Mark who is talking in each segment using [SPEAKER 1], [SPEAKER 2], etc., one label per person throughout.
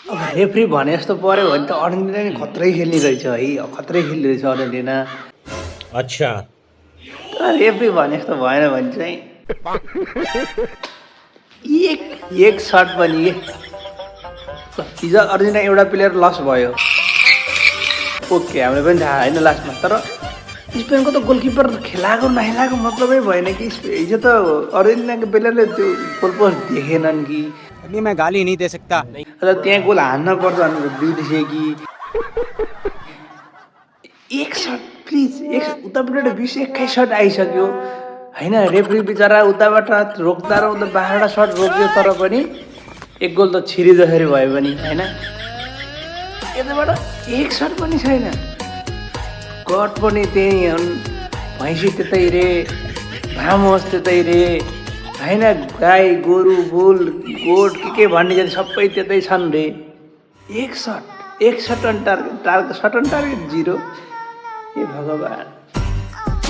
[SPEAKER 1] अब रेफ्री भने जस्तो पऱ्यो भने त अर्जेन्टिना नि खत्रै खेल्ने रहेछ है, खत्रै खेल्ने रहेछ अर्जेन्टिना।
[SPEAKER 2] अच्छा।
[SPEAKER 1] तर रेफ्री भने जस्तो भएन भने चाहिँ एक एक सर्ट पनि के हिजो अर्जेन्टिना एउटा प्लेयर लस भयो, ओके हामीलाई पनि थाहा होइन लास्टमा। तर स्पेनको त गोलकिपर खेलाएको नखेलाएको मतलबै भएन कि। हिजो त अर्जेन्टिनाको प्लेयरले त्यो गोल पोस्ट देखेनन् कि,
[SPEAKER 3] नहीं मैं गाली नहीं दे सकता।
[SPEAKER 1] र त्यहाँ गोल हान्न पर्छ भनेर बिर्से कि। एक सर्ट प्लिज, एक उताबाट 20-21 सर्ट आइसक्यो होइन। रेफ्री बिचरा उताबाट रोक्दा र उता 12वटा सर्ट रोक्यो तर पनि एक गोल त छिरी जसरी भयो पनि होइन। यताबाट एक सर्ट पनि छैन। गट पनि त्यही भैँसी त्यतै रे, भामोस त्यतै रे होइन। गाई गोरु बुल गोठ के भन्ने जति सबै त्यतै छन् रे। एक short on target short on target 0। ए भगवान्,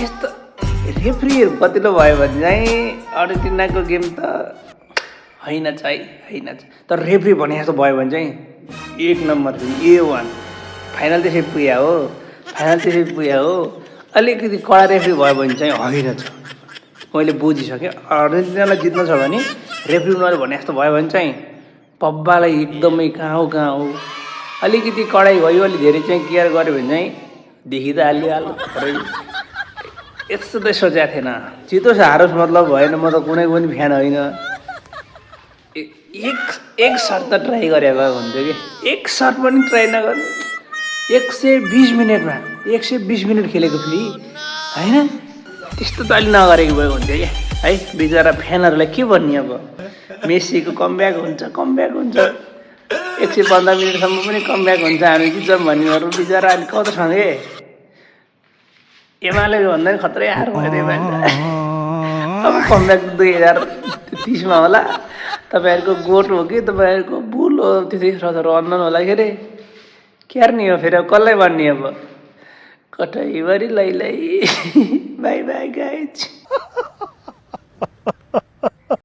[SPEAKER 1] यस्तो रेफ्रीहरू कतिलो भयो भने चाहिँ अर्जेन्टिनाको गेम त होइन होइन। तर रेफ्री भने जस्तो भयो भने चाहिँ एक नम्बर A1 फाइनल त्यसै पुग्या हो। अलिकति कडा रेफ्री भयो भने चाहिँ होइन छ। मैले बुझिसकेँ अर्जेन्टिनालाई जित्नु छ भने रेफ्री उनीहरू भने जस्तो भयो भने चाहिँ पब्बालाई एकदमै कहाँ हो। अलिकति कडाइ भयो, अलिक धेरै चाहिँ केयर गऱ्यो भने चाहिँ देखि त हालिहाल्यो। थोरै यस्तो त सोचेको थिएन। जितोस् हारोस् मतलब भएन, म त कुनै पनि फ्यान होइन। एक सर्ट त ट्राई गरे भए हुन्थ्यो कि, एक सर्ट पनि ट्राई नगर्ने। 120 मिनटमा 120 मिनट खेलेको फेरि होइन। त्यस्तो त अहिले नगरेको भए हुन्थ्यो क्या है। बिचरा फ्यानहरूलाई के भन्ने अब। मेसीको कमब्याक हुन्छ 115 मिनटसम्म पनि कमब्याक हुन्छ, हामी जित्छौँ भन्नेहरू बिचरा अहिले कतासँग के। एमाले भन्दा खत्रै हार भयो अब कमब्याक 2030मा होला। तपाईँहरूको गोठ हो कि तपाईँहरूको बुल हो, त्यतिखेर रन होला के अरे क्यार्ने हो फेरि। अब कसलाई भन्ने अब। कतैभरि लैलै बाई बाई गाइज।